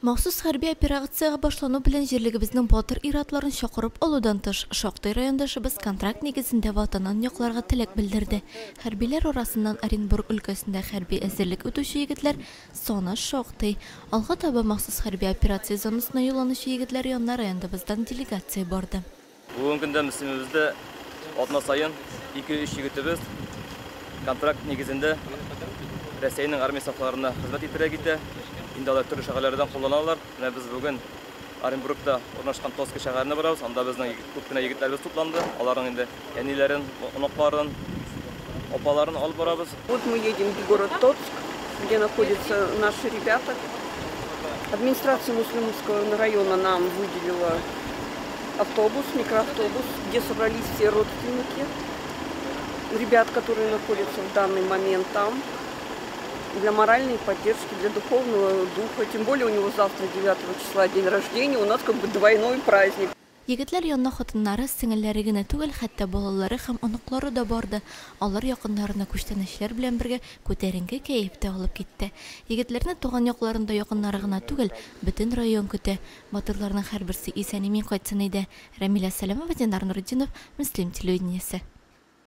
Махсус хәрби операциягә башлану белән җирлегебезнең батыр ир-атларын чакырып алудан тыш, шактый райондашыбыз контракт нигезендә Ватанын якларга теләк белдерде. Хәрбиләр арасыннан Оренбург өлкәсендә хәрби әзерлек үтүче егетләр саны шактый. Алга таба махсус хәрби операция зонасына юлланучы егетләр янына райондабыздан делегация барды. Бүгенге көндә Мөслимебездә атна саен ике-өч егетебез контракт нигезендә Рәсәйнең армия сафларына хезмәт итәргә китә. Инде алар төрле шәһәрләрдән кулланалар. Менә без бүген Оренбургта урнашкан Тоски шәһәренә барабыз. Анда безнең күп кенә егетләребез тупланды. Аларның инде әниләрен, оныкларын, апаларын алып барабыз. Вот мы едем в город Тоцк, где находятся наши ребята. Администрация Муслимовского района нам выделила автобус, микроавтобус, где собрались все родственники ребят, которые находятся в данный момент там, для моральной поддержки, для духовного духа. Тем более у него завтра, 9 числа, день рождения, у нас как бы двойной праздник. Егетләр янына хатыннары, сеңелләре генә түгел, хәтта балалары һәм оныклары да барды. Алар якыннарына күчтәнәчләр белән бергә күтәренке кәеф тә алып китте. Егетләрне туган якларында якыннары гына түгел, бөтен район көтә. Батырларның һәрберсе исән-имин кайтсын иде. Рәмилә Сәләмова, Динар Нуретдинов, Мөслим телевидениесе.